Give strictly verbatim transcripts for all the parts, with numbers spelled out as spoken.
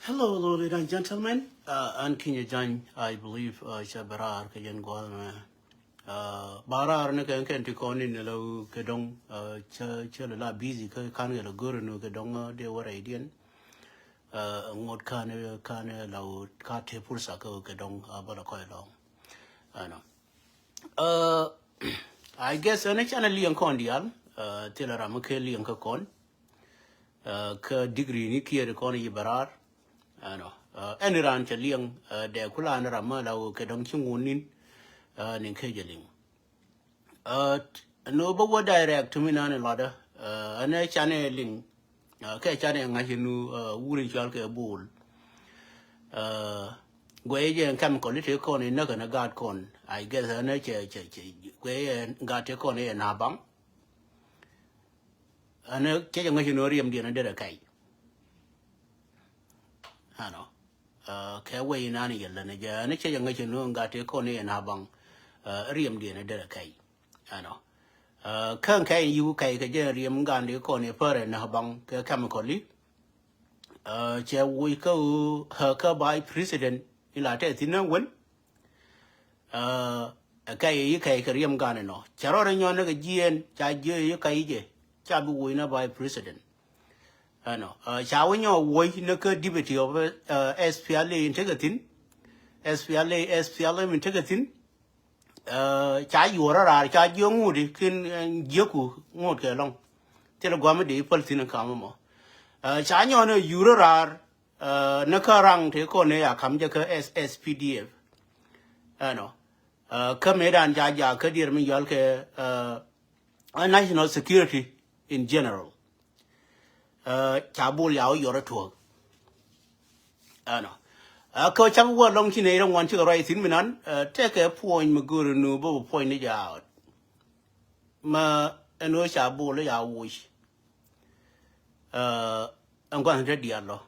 Hello, ladies and gentlemen. Uh, an Kinyɛ Jany, I believe, uh, cɛ bɛ raar kɛ yɛn gua̱a̱th mɛ. Uh, ba raar ni kɛn kɛn ti kɔn in lɛ kɛ dɔŋ, uh, cɛ, cɛ lɛ la busy kɛ kan kɛ lɛ go̱r ni kɛ dɔŋ, uh, dee wä rɛy diɛn. Uh, ŋot kan, kan lɛ ka te pursa kɛ kɛ dɔŋ, uh, bä lɛ kɔy lɔŋ. Ɛnɔ. Uh, I guess ɛn canɛ liɛŋ kɔn diaal, uh, thilɛ ram mi kɛ liɛŋ kä kɔn. Uh, kä degree ni kiɛɛr kɔn yi bɛ raar. Ɛnɔ. Uh, ɛn ran cɛ liɛŋ, uh, dɛ kula ni ram mi la wä kɛ dɔŋ ci ŋun nin, uh, ni kɛ jɛ liŋ. Uh, no bä wä direct mi nan lɔdä, uh, ɛn canɛ liŋ, uh, kɛ canɛ ŋa̱c nu, uh, wuri cual kɛ bul. Uh, guɛ jɛ kɛm kɔli te kɔn in näk ɛn gaat kɔn. I guess ɛn cɛ, cɛ, cɛ, guɛ jɛ gaat te kɔn in na baŋ. Ɛn cɛ jɛ ŋäc ni riɛm diɛn a derɛ kɛy. Ɛnɔ. Uh, kɛ wei nan yɛl ɛn jɛ ɛn cɛ jɛ ŋäc ni gat te kɔn in na baŋ. Uh, riɛm diɛn a derɛ kɛy. Ɛnɔ. Uh, kä kɛy yiw kɛy kɛ jɛ riɛm gan di kɔn in pärɛ na baŋ kɛ chemically. Uh, cɛ wuc kä, uh, kä vice president ila tɛ thin na wen. Uh, kɛy yi kɛy kɛ riɛm gan inɔ. Cɛ rɔ rɛ nyɔn ni kɛ jiɛn ca jiɛ yi kɛy jɛ. Ca bi wuc na vice president. Ɛnɔ. Uh, ca wä nyɔ wuc ni kä deputy of, uh, S P L A in tekɛ thin. S P L A, S P L M in tekɛ thin. Uh, ca yuɔr raar, ca jiök ŋut i̱ kin, uh, jiöku ŋut kɛ lɔŋ. Thilɛ gua̱a̱m i̱ dee i̱ päl thi̱n in ka̱m ɛmɔ. Uh, ca nyɔn ɛ yur raar, uh, ni kä raŋ te kɔn ɛ ya ka̱m jɛ kä S S P D F. Ɛnɔ. Uh, kä mëëdan ca jaak kä dier mi yɔal kɛ, uh, national security in general. Uh, ca bul ya wä yɔr ɛ tuɔɔk. Ɛnɔ. Uh, kä cak wä lɔŋ ci nɛy rɛ ŋuan cikɛ ruac thi̱n mi nan, uh, tekɛ puɔ̱ny mi go̱o̱ri nu bä bä puɔ̱ny ni jaat. Ma ɛn ɣöö ca bul ya wuc. Uh, ɛn gua̱n te diaal lɔ.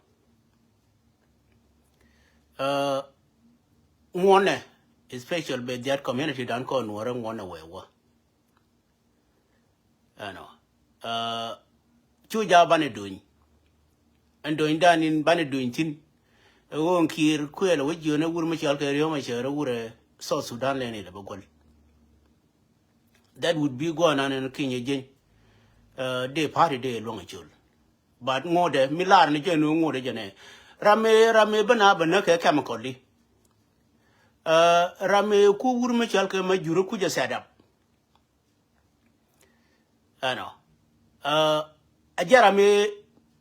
Uh, ŋuɔnɛ, especially bɛ dhiat community dan kɔn nuɔrɛ ŋuɔnɛ wee wä. Ɛnɔ. Uh, cu ja banɛ duny. Ɛn duny dan in banɛ duny thin. Ɛ ɣöö kiir kuɛl ɛ wä jiön ɛ wur mi cɔal kɛ riöm ɛ cɛ rɛ wur ɛ South Sudan lɛn ilɛ bä guäl. That would be guɔ nan ɛn kinyɛ jeny. Uh, dee party dee luɔŋ ɛ col. But ŋotdɛ mi lar ni jɛ nu ŋotdɛ jɛ nɛ. Ram ëë, ram ëë bä na bä näk kɛ chemical di. Uh, ram ëë ku wur mi cɔal kɛ ma jur ku jɛ set up. Ɛnɔ. Uh, a jɛ ram ëë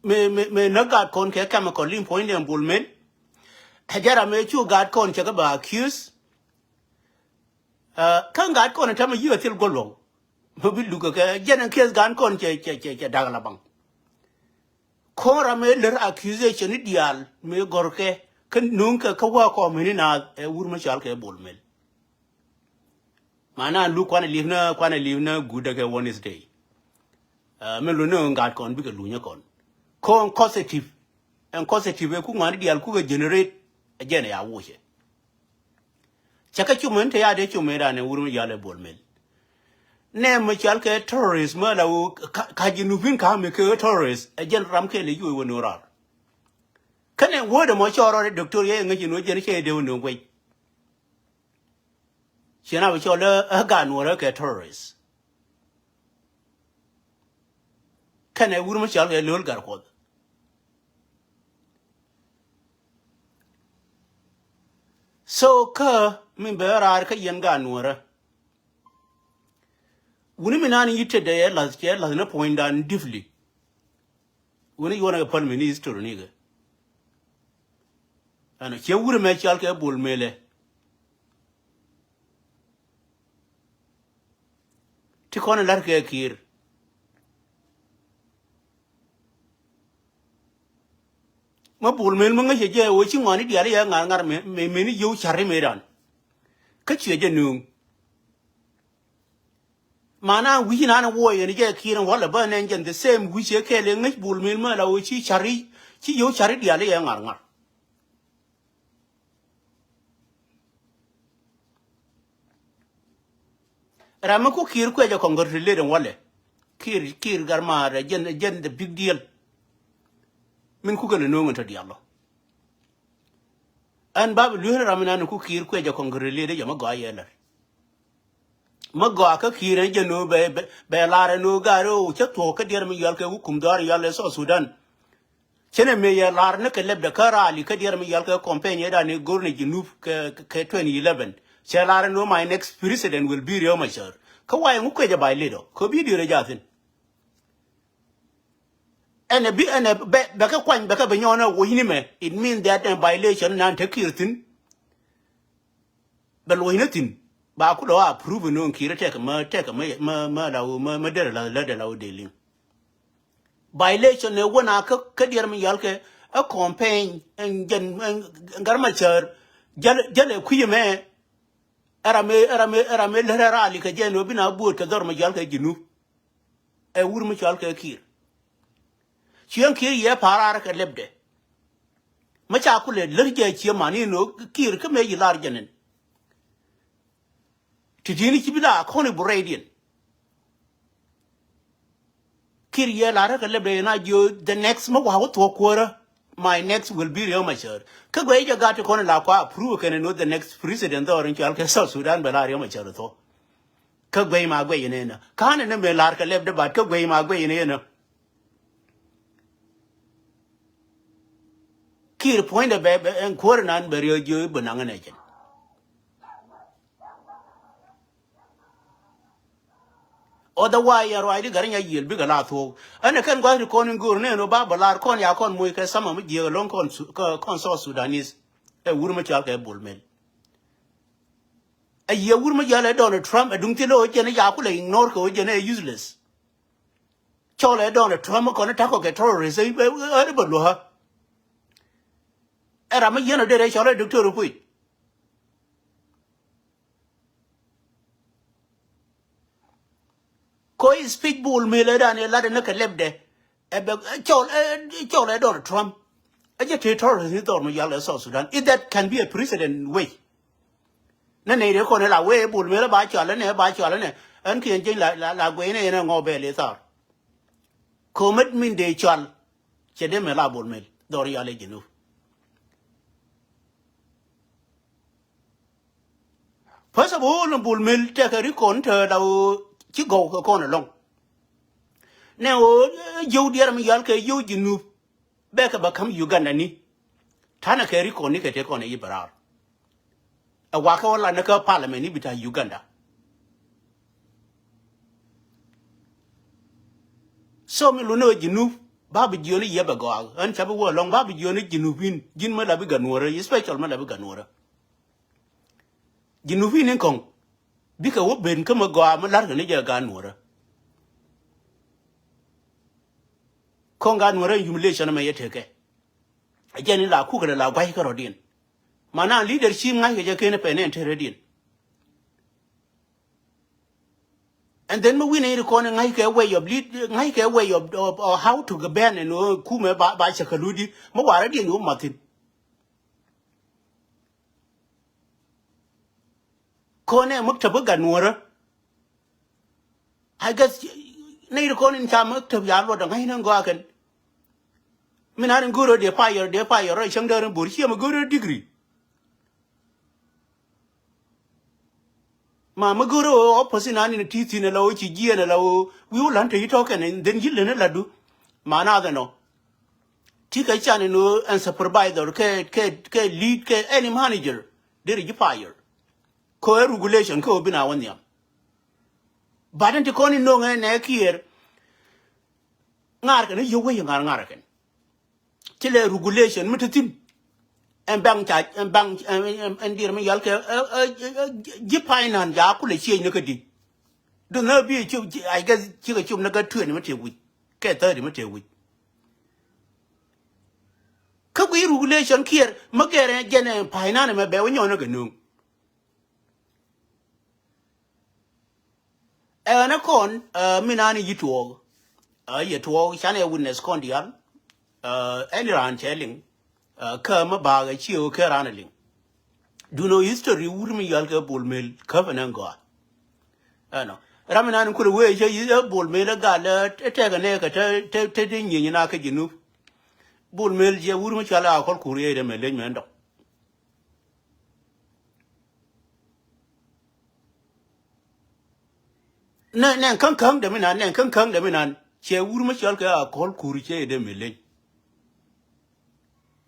mi, mi, mi näk gat kɔn kɛ chemical in puɔ̱ny dɛn bul men. A jɛ ram ëë cu gat kɔn cɛ kɛ ba accuse. Uh, kä gat kɔn in tämɛ yiëë thil guɔl luɔk. Mɛ bi lukɛ kɛ jɛn in case gan kɔn cɛ, cɛ, cɛ, cɛ da̱k la baŋ. Kɔn ram ëë lär accusation ni diaal mëë gɔ̱rkɛ kä nuŋkɛ kä wä kɔmini naath ɛ wur mi cɔal kɛ bul mel. Mana luk kuanɛ li̱p ni, kuanɛ li̱p ni guudɛ kɛ Wednesday. Uh, mi lu ni gat kɔn bikɛ lunyä kɔn. Kɔn causative. Ɛn causative ɛ ku ŋuani diaal kukɛ generate. Ɛ jɛn ɛ ya wucɛ. Cɛ kɛ cum in te ya dee cum in ran in wur mi yal ɛ bol mel. Nɛ mi cɔal kɛ terrorist mi la wu ka, ka jinubin ka mi kɛ terrorist. Ɛ jɛn ram kɛ lɛ yuɔy wä ni rar. Kɛnɛ word mɔ cɔɔr rɔ doctor yɛ ŋäc in wä jɛn cɛ dee wä ni guɛc. Ciɛ na bi cɔɔl ɛ gan wä rɛ kɛ terrorist. Kɛnɛ wur mi cɔal kɛ lo̱l gar kuɔth. So kä min bɛ raar kä yɛn gaat nuɔrä. Wuni mi naan yi tetdɛ yɛ lath cɛ lath ni puɔ̱nydan deeply. Wuni yuɔnɛ kɛ päl mi ni history nikɛ. Ɛnɔ ciɛ wuri mɛ cɔal kɛ bol melɛ. Ti kɔn in la̱rkɛ kiir. Mä bul mel mä ŋäcɛ jɛ wee ci ŋɔni diali yɛ ŋa̱r ŋa̱r mɛ mɛ ni yio̱w cari mɛ dan. Kä ciɛ jɛ nuŋ. Mana wi̱ci nan in wuɔyɛ ni jɛ kiir in walɛ bä nɛn jɛn the same wi̱ci kɛɛl in ŋäc bul mel mä la wee ci cari ci yio̱w cari diali yɛ ŋa̱r ŋa̱r. Ram mi ku kiir kuɛ jɛ congratulate in walɛ. Kiir, kiir gar maar jɛn, jɛn the big deal. Min ku kɛn in no̱o̱ŋ in tɔ dial lɔ. Ɛn ba bi lueer ram inan ku Kiir kuecɛ congratulate jɛ mi gɔaa yɛ lär. Mi gɔaa kä Kiir ɛn jɛ no̱o̱ bɛ, bɛ, bɛ lar ɛn no̱o̱ gaari ɣöö cä thuɔ̱k kä diɛɛr mi yɔal kɛ wä kum dhɔaar yɔal ɛ South Sudan. Cɛnɛ mëë yɛ lar ni kɛ lɛpdɛ kä rally kä diɛɛr mi yɔal kɛ campaign ëëdan ni go̱r ni Junub kɛ, kɛ twenty eleven. Cɛ lar ɛn no̱o̱ my next president will be Riek Machar. Kä wayɛ ŋu kuecɛ violate ɔ kä bi diɛɛr ɛ jathin. Ɛn ɛ bi ɛn ɛ bɛ, bɛ kɛ kuany bɛ kɛ bɛ nyɔn ɛ woc ni mɛ. It means that ɛn violation nan te Kiir thin. Bɛ luɔ̱cni thi̱n ba kulɛ ɣä approve ni ɣän Kiir tɛk mä, tɛk mä, mä, mä la ɣöö mä, mä derɛ la, la derɛ la ɣöö dee liŋ. Violation ni wä na kä, kä diɛɛr mi yɔal kɛ ɛ campaign ɛn jɛn ɛn Gat Machar jäl, jäl ɛ kui̱ ɛmɛ. Ɛ ram ëë, ɛ ram ëë, ɛ ram ëë lät ɛ rally kɛ jɛn ɣöö bi na buɔt kɛ dhɔr mi yɔal kɛ Junub. Ɛ wur mi cɔal kɛ Kiir. Ciɛ Kiir yɛ pa̱a̱r raar kɛ lɛpdɛ. Mi ca kulɛ lär jɛ ciɛ man in ɣöö Kiir kä mëë yi lar jɛn in. Ti ti̱i̱ni ci bi la kɔn i̱ bu rɛydiɛn. Kiir yɛ lar kɛ lɛpdɛ in a jiö the next mi wa̱a̱ wä thuɔ̱k kuäärä. My next will be Riek Machar. Kä guɛy jɛ gat ti kɔn in la kua approve kɛn in ɣöö the next president dhɔr in cɔal kɛ South Sudan bɛ la Riek Machar thuɔ̱k. Kä guey ma guey ni nä. Ka̱n ni mëë lar kɛ lɛpdɛ bat kä guey ma guey ni nä. Kiir puɔ̱nydɛ bɛ, bɛ ɛn kuäär nan bɛ riek jiö i̱ bä naŋ ɛn ɛ jɛn. Otherwise yɛ ruacdi Gat Nyayiël bikɛ la thuɔ̱k. Ɛn ɛ kɛn gua̱th ti kɔn in go̱o̱r ni ɛn ɣöö ba bä lar kɔn ya kɔn moc kɛ sama mi jiääk ɛlɔ̱ŋ kɔn Su-, kɛ, kɔn South Sudanese. Ɛ wur mi cɔal kɛ Bol Mel. A yiëë wur mi jäl ɛ Donald Trump ɛ duŋ thil ɛ ɣöö jɛn ɛ ca kulɛ ignore kɛ ɣöö jɛn ɛ useless. Cɔl ɛ Donald Trump kɔn ɛ ta̱kɔ kɛ terrorist ɛ, ɛ, ɛ, ɛ bä luäk. Ɛ ram mi yɛn ɔ derɛ cɔl ɛ Doctor Puc. Kɔ i̱ speech Bol Mel ɛ dan ɛ lat ɛ ni kɛ lɛpdɛ. Ɛ bɛ, ɛ cɔl, ɛ, ɛ cɔl ɛ Donald Trump. Ɛ jɛ te terrorist ni dhɔr mi yal ɛ South Sudan. If that can be a president way. Nɛ nɛy dee kɔn ɛ la wee Bol Mel ɛ ba cɔal ɛ nɛ, ɛ ba cɔal ɛ nɛ. Ɛn kiɛn jeny la, la, la guey nɛ yɛn ɛ ŋɔ bɛl ɛ thar. Komet min dee cɔal. Cɛ dee mɛ la Bol Mel. Dhɔr yal ɛ Junub. First of all, Bol Mel tekɛ ri kɔn te la ɣöö ci gɔw kɛ kɔn ɛlɔ̱ŋ. Nɛ ɣöö, eh, jiöw diɛɛr mi yal kɛ jiöw Junub. Bɛ kɛ bɛ ka̱m Uganda ni. Ta̱nɛ kɛ ri kɔn ni kɛ te kɔn ɛ yi bɛ raar. Ɛ wakä wä lat ni kä parliament ni bi ta̱ Uganda. So mi luni ɣä Junub ba bi jiöni yɛ bɛ gɔaa. Ɣän ca bi wä ɛlɔ̱ŋ ba bi jiöni Junub in. Ji̱n mi la bi gat nuɔ̱ɔ̱rä, special mi la bi gat nuɔ̱ɔ̱rä. Junub in in kɔ̱ŋ. Bikɛ wä ben kä mi gɔaa mi la̱rkɛ ni jɛ gaat nuɔ̱ɔ̱rä. Kɔn gaat nuɔ̱ɔ̱rä humiliation mɛ yɛ tekɛ. A jɛn in la kukɛ lɛ la gua̱c kärɔ̱diɛn. Mana leadership ŋa̱ckɛ jɛ ken pɛn ɛn te rɛdiɛn. And then mi wi̱n in kɔn ŋa̱ckɛ way of lead, ŋa̱ckɛ way of, of, of how to govern ɛn ɣöö kumɛ ba, ba cɛ kä ludi mi warɛ diɛn wä mathin. Kɔn ɛ maktab gat nuɔ̱ɔ̱rä. I guess nɛy ti kɔn in ca maktab ya luɔt ɛ ŋa̱cni gɔaa kɛn. Min an in go̱o̱r rɔ dee payɔr, dee payɔr rɔ cäŋ däär in bo̱r ciɛ mi go̱o̱r rɔ degree. Ma mi go̱o̱r rɔ opposite an in ti thi̱n ala wä ci jiɛn ala wä wi̱i̱ wä la̱n te ci tɔ̱ kɛn in dhen ji̱ len in latdu. Ma naath ɛnɔ. Ti kɛ can in ɣöö ɛn supervisor kɛ, kɛ, kɛ lead kɛ any manager. Deri ji̱ fire. Kɛ ɛ regulation kɛ ɣöö bi na wä nhiam. But in ti kɔn in no̱o̱ŋ ɛ nɛ kiɛɛr. Ŋa̱r kɛ ni yio̱w wec ŋa̱r ŋa̱r kɛn. Ci lɛ regulation mi ti thi̱n. Ɛn bank ca, ɛn bank, ɛn, ɛn, ɛn diɛɛr mi yal kɛ, ɛ, ɛ, ɛ, ji̱ finance ca kulɛ change ni kä di. Duŋ ni bi ci, ci, I guess, cikɛ cop ni kä twenty mi tëë wi̱c. Kɛ thirty mi tëë wi̱c. Kä guiy regulation kiɛɛr mi gɛr ɛn jɛn ɛn finance mɛ bɛ wä nyɔn ni kɛ nööŋ. Ɛn ɛ kɔn, ɛ, min an i̱ yi tuɔɔk. Ɛ, yɛ tuɔɔk, canɛ witness kɔn diaal. Ɛ, ɛn raan cɛ liŋ. Ɛ, kä mi baak ɛ ciɛ ɣöö kɛ raan ɛ liŋ. Duno history wur mi yɔal kɛ Bol Mel käp ɛn ɛn gɔaa. Ɛnɔ. Ram in an in kulɛ wee cä yi ɛ Bol Mel ɛ gal ɛ tɛk ɛ nɛɛkɛ te, te, te, te nyieny na kä Junub. Bol Mel jɛ wur mi cɔal a kɔl kur yɛ dɛ mɛ leny mɛ ɛn dɔk. Nɛ, nɛ käŋ käŋ dɛ mi nan, nɛ käŋ käŋ dɛ mi nan. Cɛ wur mi cɔl kɛ a kɔl kur cɛ dɛ mi leny.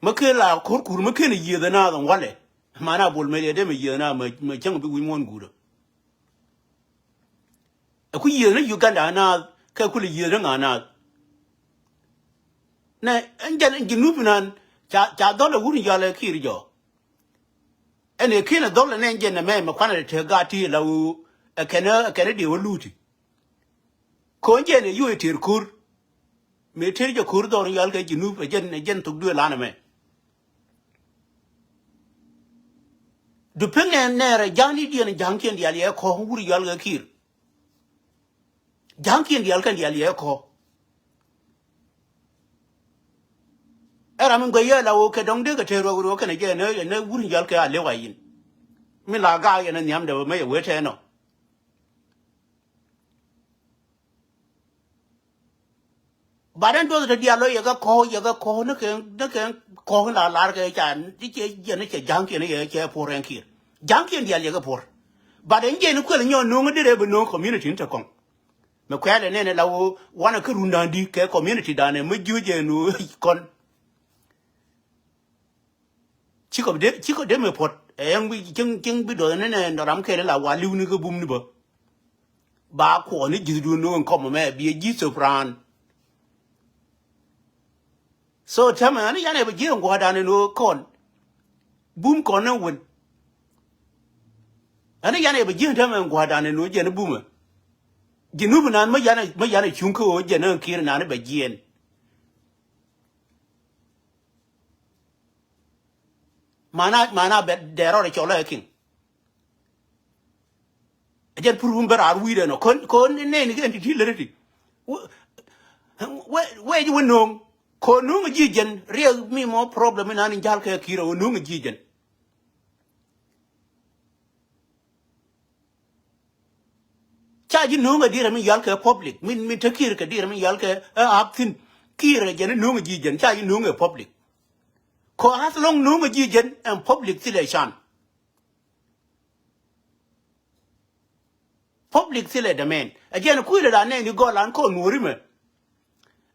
Mi ken la kɔl kur, mi ken yieth na dɔn walɛ. Mana bol mɛ dɛ mi yieth na mɛ, mɛ cäŋ bi wi̱i̱ muɔ̱n guudä. Ɛ ku yieth ni Uganda naath, kɛ ku lɛ yieth ni ŋa naath. Nɛ, ɛn jɛn, ɛn ji̱ nup nan, ca, ca dhɔl ɛ wur in yɔl ɛ Kiir jɔ. Ɛn ɛ kiɛn ɛ dhɔl ɛ nɛ ɛn jɛn ɛ mɛ, mɛ kuanɛ te gaat ti la wu, ɛ kɛn, ɛ kɛn ɛ diɛ wä luuti. Ko̱n jɛn ɛ yu ɛ tër ko̱r. Mëë tër jɛ ko̱r dhɔr in yɔl kɛ ji̱ nup, ɛ jɛn, ɛ jɛn thok duëë lan ɛ mɛ. Du piŋ nɛ nɛɛrɛ ja̱ŋ ni diɛn ja̱ŋkiɛn diaal yɛ kɔ wur yɔal kɛ Kiir. Ja̱ŋkiɛn diaal kɛn diaal yɛ kɔ. Ɛ ram in guɛy yɛ la wok kɛ dɔ̱ŋ dee kɛ te ruɔk ruɔk kɛn jɛ nɛ, nɛ wur yɔal kɛ a lëk a yin. Min la gaak yɛn ɛ nhiam dɛ mɛ yɛ wee tɛɛnɔ. Bat ɛn duɔth te diaal lɔ yɛ kɛ kɔ̱k, yɛ kɛ kɔ̱k ni kɛ, ni kɛ kɔ̱k in la lar kɛ ca, ti cɛ yɛn ni cɛ ja̱ŋkiɛn yɛ cɛ puɔr ɛn Kiir. Ja̱ŋkiɛn diaal yɛ kɛ puɔr. Bat ɛn jɛ ni kuɛl nyɔ no̱o̱ŋ di rɛ bi no̱o̱ŋ community ni te kɔŋ. Mɛ kuɛl ɛ nɛn ɛ la wo wanɛ kä rundan di kɛ community dan ɛ mi jiö jɛ nu kɔn. Cikɔ dee, cikɔ dee mɛ puɔt. Ɛ yɛn bi cieŋ, cieŋ bi duɔth ni nɛ ram kɛl la wa li̱w ni kä bum ni bä. Ba kuɔn ni ji̱thdun ni ɣän kɔm mɛ bi ɛ ji̱ thop raan. So täämɛ ɣän yanɛ bɛ ji̱ ɣän gua̱a̱rdan ni ɣän kɔn. Bum kɔn ni wän. Ɣän yanɛ bɛ ji̱ ɣän täämɛ ɣän gua̱a̱rdan ni ɣän jɛn bumɛ. Ji̱ nup nan mä yanɛ, mä yanɛ cuŋ kä ɣöö jɛn ɣän Kiir nan bɛ jiɛn. Mana, mana bɛ dɛrɔr cɔl ɛ kiŋ. Ɛ jɛn pur wun bɛ raar wi̱i̱dɛ nɔ. Kɔn, kɔn nɛni kɛn ti ti lät ti. Wee, wee, wee ji̱ wä no̱o̱ŋ. Kɔn no̱o̱ŋ ji̱ jɛn riɛk mi mɔ problem inan in ja̱l kɛ Kiir ɛ wä no̱o̱ŋ ji̱ jɛn. Ca ji̱ no̱o̱ŋ ɛ dirɛ mi yal kɛ public. Min, min te Kiir kɛ dirɛ mi yal kɛ ɛ hap thi̱n. Kiir ɛ jɛn no̱o̱ŋ ji̱ jɛn. Ca ji̱ no̱o̱ŋ ɛ public. Kɔ hath lɔŋ no̱o̱ŋ ji̱ jɛn ɛn public thilɛ can. Public thilɛ dämɛn. Ɛ jɛn kuilɛ la nɛni gɔl an kɔ nuɔ̱ri mɛ.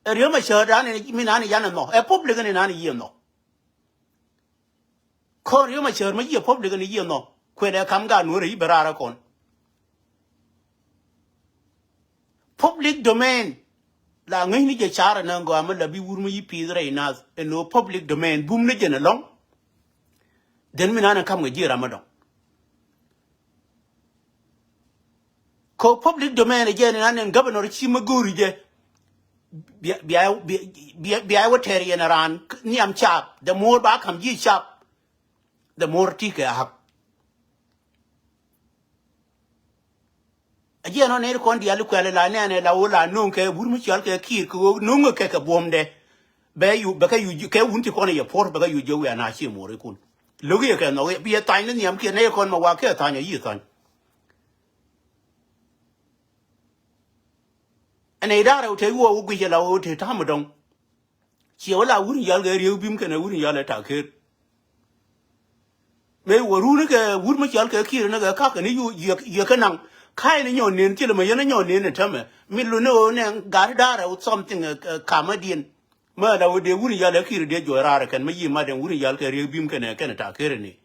Ɛ riäm ɛ cäär dan min an yan ɛ nhɔ. Ɛ public ni nan yiɛ nhɔ. Kɔn riäm a cäär ma yiëë public ni yiëë nhɔ. Kuël ɛ kam gaat nuɔ̱ɔ̱rɛ yi bɛ raar ɛ kɔn. Public domain. La ŋäcni jɛ car ɛ nä gɔaa mi la bi wur mi yi piith rɛy nath ɛn ɣöö public domain bum ni jɛn ɛlɔ̱ŋ. Then mi nan ɛ kam kɛ ji̱ ram mi dɔ̱ŋ. Kɛ public domain ɛ jɛ ni nan nɛn governor ci mi go̱o̱ri jɛ. Bia, bia, bia, bia, bia wä tɛr yɛn raan nhiam cap. The more ba kam ji̱ cap, the more ti kɛ a hak. A jɛ nɔ nɛy ti kɔn diaal i̱ kuɛl ila nɛɛnɛ la wä la no̱o̱ŋ kɛ wur mi cɔal kɛ Kiir kɛ ɣöö no̱o̱ŋ kɛ kɛ buɔ̱mdɛ. Bɛ yu, bɛ kɛ yu, kɛ wun ti kɔn yɛ puɔr, bɛ kɛ yu jɛ wiaa na ci muɔrikun. Lo̱k yɛ kɛ nhɔk, bi yɛ thany ni nhiam kiɛ nɛy kɔn ma wa kɛ thany a yi thany. Ɛn ɛ idaarɛ wä te wä wä guic ɛ la wä te ta̱a̱m ɛ dɔ̱ŋ. Ciɛ wä la wur in yal kɛ riek bim kɛnɛ wur in yal ɛ ta̱a̱ ker. Mëë wä run kɛ wur mi cɔal kɛ Kiir ni kɛ kakɛ ni yu, yɛ, yɛ kɛ naŋ. Ka̱a̱c ni nyɔn nen thilɛ mɛ yɛn ni nyɔn nen ɛ tämɛ. Mi lun ni ɣöö nɛ gat idaarɛ wä something ɛ, ɛ, kamä diɛn. Mä la wä dee wur in yal ɛ Kiir dee juɔc raar ɛ kɛn mä yi mat ɛn wur in yal kɛ riek bim kɛnɛ, kɛnɛ ta̱a̱ ker ni.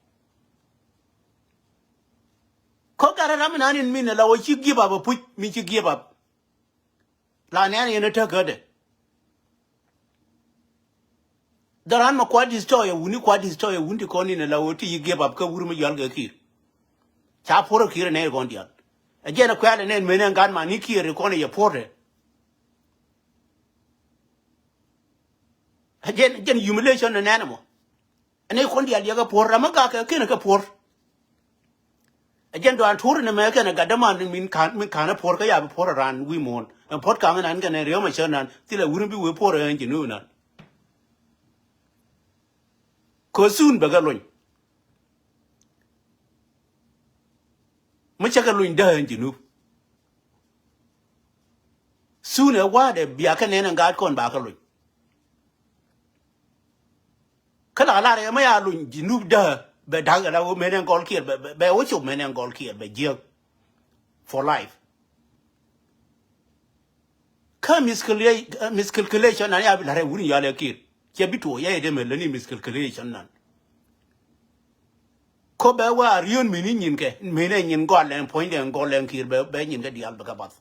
Kɔ gat ram inan in min ɛ la wä ci give up ɛ puc, mi ci give up. La nɛn yɛn ɛ täk kädɛ. Dhɔran ma kua destroy ɛ wuni, kua destroy ɛ wun ti kɔn in ɛ la wä ti yi give up kä wur mi yɔal kɛ Kiir. Ca puɔr ɛ Kiir ɛ nɛy kɔn diaal. Ɛ jɛn ɛ kuɛl ɛ nɛn men ɛn gat man ni Kiir ɛ kɔn ɛ yɛ puɔr ɛ. Ɛ jɛn, jɛn humiliation ɛ nɛn ɛmɔ. Ɛn ɛ kɔn diaal yɛ kɛ puɔr, ram mi gak kɛ ken kɛ puɔr. Ɛ jɛn dɔan tuur ni mɛ kɛn ɛ gat däman min ka̱n, min ka̱n ɛ puɔr kä ya bi puɔr ɛ raan wi̱i̱ muɔ̱ɔ̱n. Ɛn puɔ̱t ka̱n nan kɛn ɛ riäm ɛ cär nan thilɛ wur mi bi wee puɔr ɛ ɛn ji̱ nuun nan. Kɛ thun bɛ kɛ lony. Mi cä kɛ lony däk ɛn ji̱ nup. Thun ɛ wa̱a̱dɛ bia kɛ nɛn ɛn gaat kɔn ba kɛ lony. Kä la lar ɛ mi ya luny ji̱ nup däk bɛ da̱k ɛ la wä men ɛn gɔl kiɛɛr bɛ, bɛ, bɛ wä cop men ɛn gɔl kiɛɛr bɛ jiäk. For life. Kä miscalcula-, miscalculation nan ya bi la̱r ɛ wun yal ɛ Kiir. Cɛ bi tuɔɔk ya yɛ dee mɛ läni miscalculation nan. Kɔ bɛ wa rion mini nyin kɛ, mini nyin gɔl ɛn puɔ̱nydɛ gɔl ɛn Kiir bɛ, bɛ nyin kɛ diaal bɛ kɛ bath.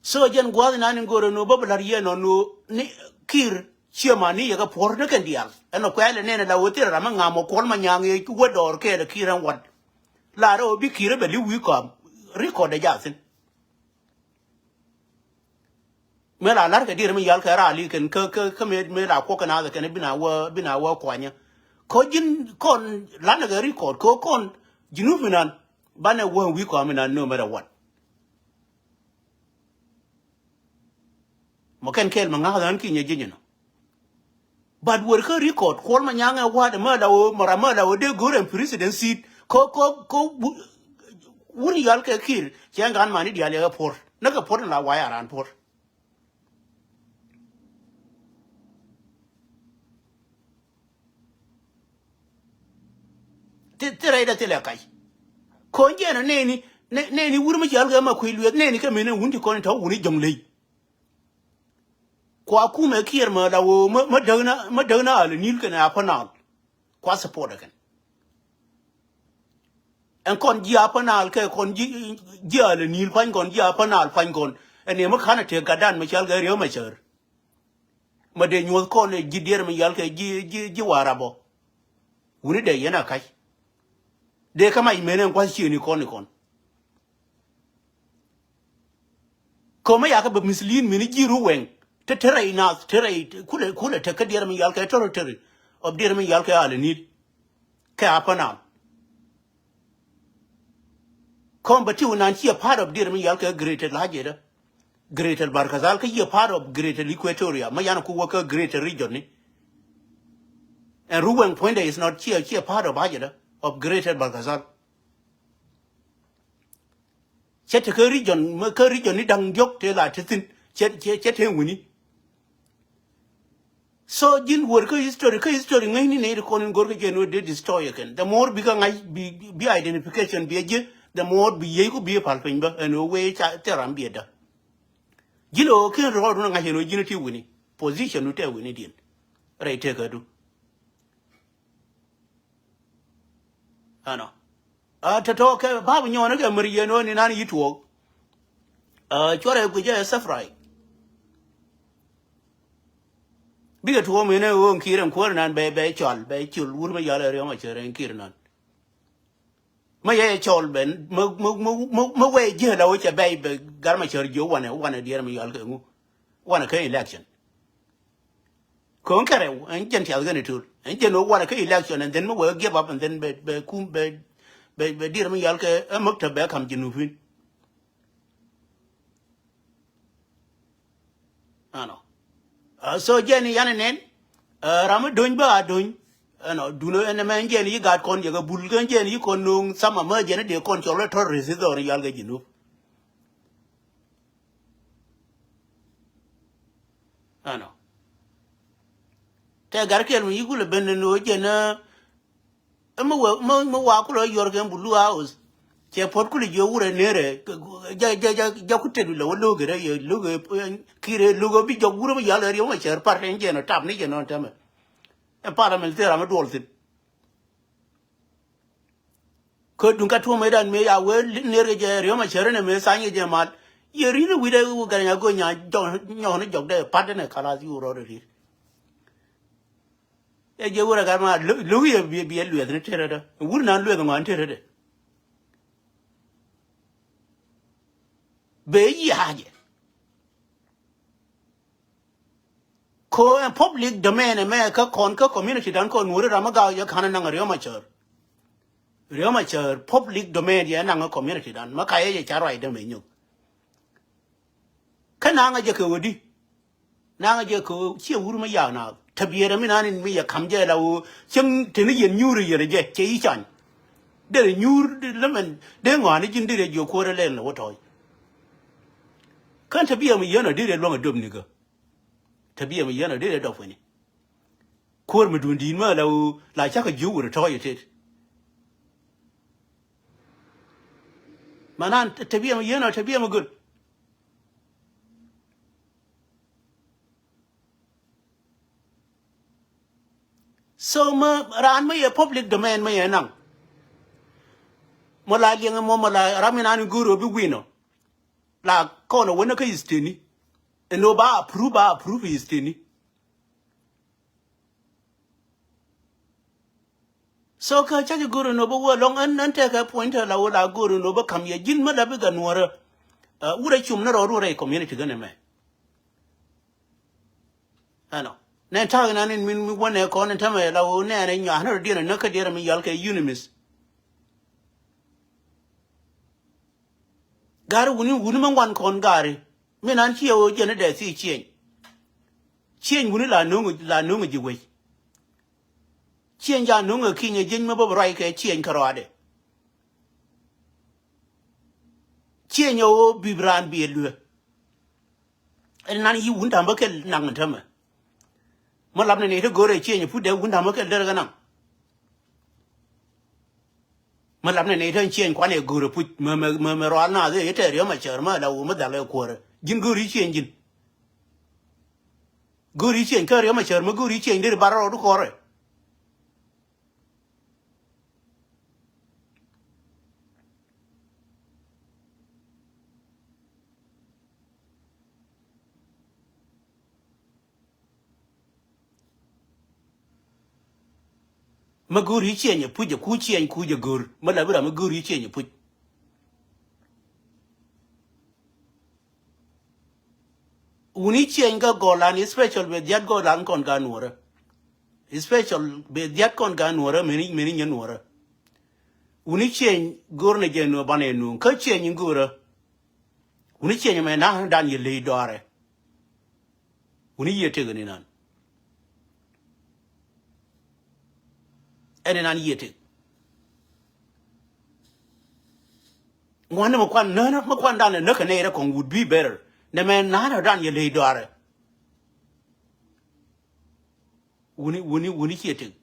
So jɛn gua̱a̱th inan in go̱o̱rɛ nu bä bi la̱r yɛn ɔ nu ni Kiir ciɛ ma ni yɛ kɛ puɔ̱r ni kɛn diaal. Ɛn ɔ kuɛɛl ɛ nɛn ɛ la wä thil ram mi ŋam ɔ Kuɔl Manyaŋ yɛ wä dɔɔr kɛɛl ɛ Kiir ɛn wat. La rɛ wä bi Kiir ɛ bɛ li̱w wi̱i̱ kɔam. Record ɛ jathin. Mëë la la̱rkɛ diɛɛr mi yal kɛ raali kɛn kä, kä, kä mëë, mëë la kuɔk kɛ naath kɛn bi na wä, bi na wä kuanyä. Kä ji̱n kɔn lanɛ kɛ record kä kɔn ji̱n wä mi nan banɛ wä wi̱i̱ kɔam mi nan no matter what. Mɔ kɛn kɛɛl mɛ ŋa̱k dhan kinyɛ ji̱ nyɛ nɔ. But wër kä record Kuɔl Manyaŋ ɛ wa̱a̱dɛ mä la wä mara mä la wä dee go̱r ɛn president seat. Ko, ko, ko wu-, wun yal kɛ Kiir cɛ ŋa̱n mani diaal yɛ kɛ puɔ̱r. Nä kɛ puɔ̱r ni la wayɛ aran puɔ̱r. Ti, ti rɛydɛ thilɛ kac. Ko̱n jɛn ɔ nɛni, nɛ-, nɛni wur mi cɔal kɛ ma kui̱ lueth nɛni kɛ mini wun ti kɔn tɔ̱ wuni jɔ̱ŋ ley. Kua kumɛ Kiir mɛ la woo mɛ, mɛ däkna, mɛ däkna al nil kɛnɛ a pä nal. Kua support ɛ kɛn. Ɛn kɔn ji̱ a pä nal kɛ kɔn ji̱, ji̱ al nil pa̱ny kɔn ji̱ a pä nal pa̱ny kɔn. Ɛn ɛ mɛ kanɛ tëë gatdan mɛ cɔal kɛ Riek Machar. Mɛ dee nyuɔ̱th kɔn ɛ ji̱ diɛɛr mi yal kɛ ji̱, ji̱, ji̱ Warap ɔ. Wuni dee yɛn a ka̱c. Dee kä mac men ɛn gua̱th ciëëni kɔn ikɔn. Kä mɛ yakɛ bɛ mislead mini ji̱ Ruwɛŋ. Te te rɛy nath, te rɛy, kulɛ, kulɛ tek kä diɛɛr mi yal kɛ territory of diɛɛr mi yal kɛ Al Nil. Kɛ a pä nal. Kɔn bɛ ti wä nan ci a part of dir mi yal kɛ Greater Lajeda. Greater Barkazal kä ci a part of Greater Equatoria. Ma yan ku wä kä Greater Region ni. And Ruweng puɔ̱nydɛ is not ci a, ci a part of Lajeda, of Greater Barkazal. Cɛ te kä region, kä region ni da̱ŋ diɔ̱k te la te thin. Cɛ, cɛ, cɛ te wuni. So ji̱n wër kä history, kä history ŋäcni nɛy ti kɔn in go̱rkä jɛ ni wä dee destroy kɛn. The more bikɛ ŋa̱c bi, bi identification bi a ji̱, the more bi yiey ku bi a pal piny bä ɛn wee ca thil ram bi a dä. Ji̱n ɛ ɣöö ken rɔɔdu ni ŋa̱c ɛn wee ji̱n ti wini position du tɛ wini diɛn rɛy tekädu. Ɛnɔ. A tɔ̱tɔ̱ kɛ bap nyɔɔni kɛ mär yɛn ɣöö ni nan yi tuɔɔk. A cuɔrɛ guic ɛ safrai. Bikɛ tuɔɔk mini ɣöö in ki̱i̱r ɛn kuäär nan bɛ, bɛ cɔal, bɛ cul wur mi yal ɛ Riek Machar ɛn ki̱i̱r nan. Mi yɛ cɔl ben, mi, mi, mi, mi, mi wee ji̱ la wä cɛ bɛy bɛ Gat Machar jiök wanɛ, wanɛ diɛɛr mi yal kɛ ŋu. Wanɛ kä election. Kööŋ kɛ rɛw ɛn jɛn tiath kɛn itöl ɛn jɛn wä wanɛ kä election and then mi wee give up and then bɛ, bɛ kum bɛ, bɛ, bɛ diɛɛr mi yal kɛ ɛ mäk tɛ bɛ kam ji̱ nupin. Ɛnɔ. A so jɛn i̱ yan inɛn. Ɛ ram mi do̱ny bä a do̱ny. Ɛnɔ dunä ɛn ɛmɛ ɛn jɛn i̱ gat kɔn jɛ kɛ bul kɛ ɛn jɛn i̱ kɔn no̱o̱ŋ thamɛ mä jɛn i̱ dee kɔn cɔl ɛ terrorist i̱ dhɔr i̱ yal kɛ ji̱ nup. Ɛnɔ. Tɛ gat kɛl mi yi̱ kulɛ ben ni no̱o̱ŋ jɛn ɛ Ɛ mi wee mi, mi wa kulɛ yuɔr kɛ Blue House. Cɛ puɔt kulɛ jiɛ wurɛ nerɛ. Ja, ja, ja, ja ku tet lɛ wä lo̱k rɛ yɛ lo̱k ɛ Kiir ɛ lo̱k ɛ bi jɔk wurɛ mi yal ɛ Riek Machar par tɛn jɛ nɔ tap ni jɛ nɔ tɛmɛ. Ɛ parliament thil ram mi duɔl thin. Kä duŋ ka tuɔmɛ dan mëë ya wee ner kɛ jɛ Riek Machar ni mëë thany kɛ jɛ mal. Yɛ ri̱n wi̱cdɛ wä gɛr nya go̱ nya jɔk nyɔk ni jɔk dɛ pat ni kalas yu rɔɔd ɛ ri̱t. Ɛ jiɛ wurɛ gat ma luk yɛ biɛ, biɛ luɛth ni tërä dä. Wur nan luɛth ŋɔn tërä dä. Bee yi ha̱jɛ. Ko ɛn public domain ɛmɛ kä kɔn kä community dan kɔn wuri ram mi gaw yɛ ka̱n naŋ Riek Machar. Riek Machar public domain yɛ naŋ community dan ma ka yɛ yɛ ca ruacdä mɛ nyök. Kä naŋ a jɛ kɛ wä di. Naŋ a jɛ kɛ wä ciɛ wur mi yak naak. Te biɛɛrɛ mi nan in mi yɛ kam jɛ la wä cieŋ teni yɛn nyuur yɛn jɛ cɛ yi cany. Derɛ nyuur di lämɛn dee ŋɔaani ji̱n derɛ jiɔ kuɔrɛ lɛl ni wä tɔɔc. Kän te biɛ mi yɛn ɔ derɛ luäŋ a döp nikä. Te biɛ mi yɛn ɔ derɛ dɔp wini. Kuäär mi duun di̱i̱t mä la ɣöö la cakɛ jiök wër tɔ̱ɔ̱c ɛ tet. Manan tɛbiɛ mi yien ɔ tɛbiɛ mi göl. So ma raan ma yɛ public domain ma yɛ naŋ. Ma la liɛŋ mɔ ma la ram in an go̱o̱r ɔ bi win ɔ. La kɔn ɔ wänä kä isteni. Ɛn ɔ ba approve ba approve isteni. So kä ca jɛ go̱r in ɔ bä wä lɔŋ ɛn ɛn tɛkɛ puɔ̱ny tɛ la wä la go̱r in ɔ bä kam yɛ ji̱n mä la bi gɛ nuɔrä. Wurɛ cum ni rɔɔd wurɛ community gɛn ɛmɛ. Ɛnɔ nɛ ta̱a̱ in an in min mi wä nɛ kɔn in tämɛ la wä nɛ ɛn in nyua̱a̱n rɔ diɛn in nä kä diɛn in mi yɔal kɛ unimith. Gari wuni wuni ma ŋuan kɔn gari. Min an ciɛ wä jɛn idɛ thi cieny. Cieny wuni la no̱ŋ la no̱ŋ ji̱ wec. Cieny ja no̱ŋ ɛ kinyɛ jieny ma bä bi ruac kɛ cieny kärɔadɛ. Cieny ɛ wä bi raan bi ɛ luɛ. Ɛn nan yi wun ta̱m bä kɛl naŋ tämɛ. Mä lap ni nɛy ti go̱o̱rɛ cieny ɛ put dee wun ta̱m bä kɛl derɛ kɛ naŋ. Mä lap ni nɛy ti cieny kuan ɛ go̱o̱rɛ puc mä mä mä rual naath ɛ tɛɛr yɔm a cäär mä la wun mä dhal ɛ kuäärä ji̱n go̱o̱ri cieny ji̱n. Go̱o̱ri cieny kä riɔm a cäär mä go̱o̱ri cieny derɛ bar rɔɔdu kɔrɛ. Mä go̱o̱r i̱ ciɛny ɛ puc ɛ ku ciɛny kuc ɛ go̱o̱r mä la bi ram mä go̱o̱r i̱ ciɛny ɛ puc. Wuni ciɛny kä gɔlan i̱ special bɛ dhiat gɔlan kɔn ka nuɔrä. I̱ special bɛ dhiat kɔn ka nuɔrä meni meni nyɛ nuɔrä. Wuni ciɛny go̱o̱r nɛ jɛ nuɔr banɛ nuɔr kä ciɛny in go̱o̱rä. Wuni ciɛny mɛ na̱a̱ŋ dan yɛ ley dɔaarɛ. Wuni yiëë tëk ɛ ni nan. Ɛn ni nan yiëë tëk. Ŋuan ni mi kuan nänä mi kuan dan ɛ näk kɛ nɛy rɛ kɔŋ would be better. Nɛ mɛ na̱a̱n ɛ dan yɛ ley dɔaarɛ. Wuni wuni wuni ciɛ tëk.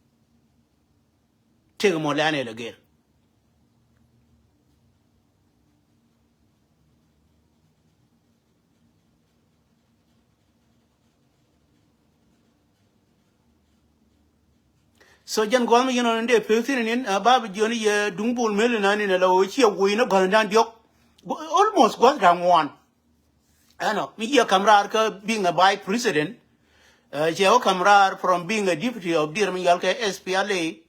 Tëk mɔ lɛ̈ɛ̈n ɛ lɛ gɛr. So jɛn gua̱a̱th mi yɛn ɣän in dee pek thi̱n inin a ba bi jiɔni yɛ duŋ bol mel inan in a la ɣöö ciɛ woi ni gua̱th in da̱ŋ diɔ̱k. Almost gua̱th da̱ŋ ŋuan. Ɛnɔ mi yiëë ka̱m raar kä being a vice president. Cɛ wä ka̱m raar from being a deputy of dier mi yɔal kɛ S P L A.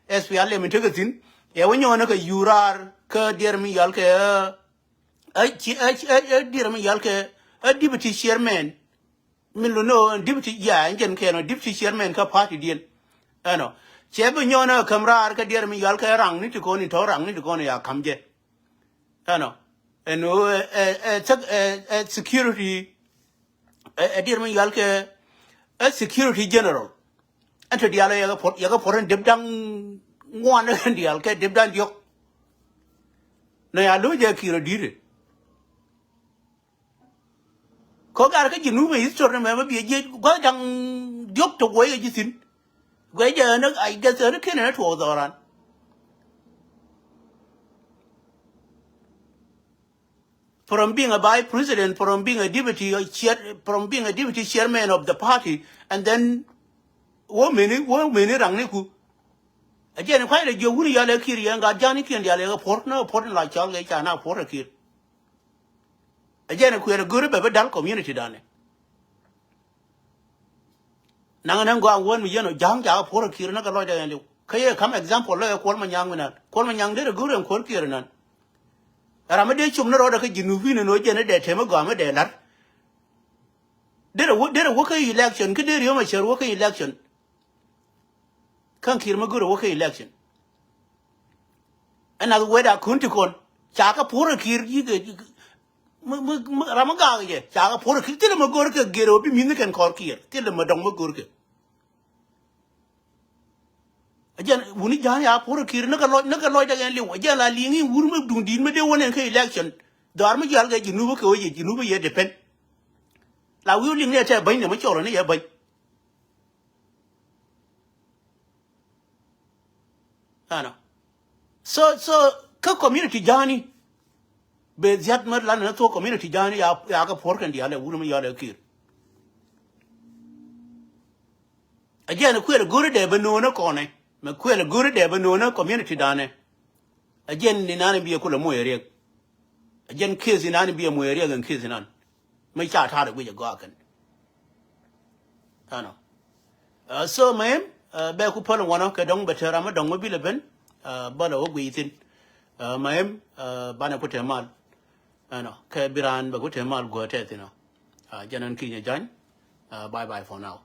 S P L A mi tekɛ thi̱n ɛ wä nyɔɔnä kɛ yuu raar kä dier mi yɔal kɛ ɛ ci ɛ ci ɛ dier mi yɔal kɛ ɛ deputy chairman. Min lo no deputy ya ɛn jɛn kɛ nɔ deputy chairman kä party diɛn. Ɛnɔ cɛ bi nyɔɔnä kɛ ka̱m raar kä dier mi yɔal kɛ raŋ ni ti kɔn in tɔ̱ raŋ ni ti kɔn ya ka̱m jɛ. Ɛnɔ ɛn ɣöö ɛ ɛ ɛ security ɛ dier mi yɔal kɛ ɛ security general. Ɛn te diaal ɛ yɛ kɛ puɔ̱t yɛ kɛ puɔ̱t ɛn dep da̱ŋ ŋuan ɛn diaal kɛ dep da̱ŋ diɔ̱k. Nɔ ya lo̱c ɛ ki̱i̱r ɛ di̱i̱t ɛ. Kɔ gar kä ji̱ nup ɛ history ni mɛmɛ biɛ jiec gua̱th da̱ŋ diɔ̱k te guɔy ɛ ji̱ thi̱n. Gua̱th jɛ ɛn I guess ɛn ken ɛn tuɔɔk dhɔran. From being a vice president, from being a deputy chair, from being a deputy chairman of the party, and then wä meni wä meni raŋ ni ku. A jɛn kuay lɛ jiɛ wuni yal ɛ ki̱i̱r yɛn gat ja̱a̱n ni kiɛn dial ɛ kɛ puɔ̱r ni kɛ puɔ̱r ni la cɔl kɛ ca na puɔ̱r ɛ ki̱i̱r. A jɛn kuɛɛr a go̱ri bɛ bi dal community danɛ. Naŋ nɛ gɔaa wän mi yɛn ɔ ja̱a̱ŋ ca kɛ puɔ̱r a ki̱i̱r ni kɛ lɔc dɛ ɛn liw kä yɛ ka̱m example lɔ yɛ kuɔl ma nyaŋ mi nan kuɔl ma nyaŋ derɛ go̱ri ɛn kuɔr kiɛɛr nan. Ram mi dee com ni rɔɔdɛ kä ji̱ nupi ni ni ɔ jɛn ni dee tɛm mi gɔaa mi dee la̱r. Derɛ wä derɛ wä kä election kä derɛ yom a cär wä kä election. Kä kiɛɛr mi go̱ri wä kä election. Ɛn nath wet a kun ti kɔn ca kɛ puɔ̱r a kiɛɛr ji̱ kɛ ram mi gaak jɛ ca kɛ puɔ̱r a kiɛɛr thilɛ mi go̱r kɛ gɛr ɔ bi mi̱th ni kɛn kɔr kiɛɛr thilɛ mi dɔŋ mi go̱r kɛ. A jɛn wuni ja̱a̱n ya puɔ̱r a kiɛɛr ni kɛ lɔc ni kɛ lɔc dɛ ɛn liw a jɛn la li̱i̱ŋ in wur mi duŋ di̱i̱t mi dee wä nɛn kä election. Dhɔaar mi jial kɛ ji̱ nup kä wä yɛ ji̱ nup yɛ depend. La wi̱i̱ liŋ ni ɛ tɛ bäny ni mi cɔl ni yɛ bäny. Ɛnɔ so so kä community ja̱a̱ni. Bɛ dhiat mɛ lan ni thok community ja̱a̱ni ya, ya kɛ puɔ̱r kɛn diaal ɛ wun mi yɔl ɛ ki̱i̱r. Ɛ jɛn kuël go̱ri dee bɛ no̱o̱nä kɔnɛ. Mɛ kuël go̱ri dee bɛ no̱o̱nä community danɛ. Ɛ jɛn ni nan bi ɛ kulɛ moc ɛ riɛk. Ɛ jɛn case inan bi ɛ moc ɛ riɛk ɛn case inan. Mi ca ta̱a̱r ɛ guic ɛ gɔaa kɛn. Ɛnɔ. Ɛ, so mɛ, ɛ, bɛ ku päl ŋuɔnɔ kɛ dɔ̱ŋ bɛ te ram mi dɔ̱ŋ mi bilɛ ben. Ɛ, bä lɛ wä guic thi̱n. Ɛ, mɛ, ɛ, banɛ ku te mal. Ɛnɔ. Kɛ bi raan bɛ ku te mal guɔ tɛth inɔ. Ɛ, jɛn ɛn kinyɛ jany. Ɛ, bye bye for now.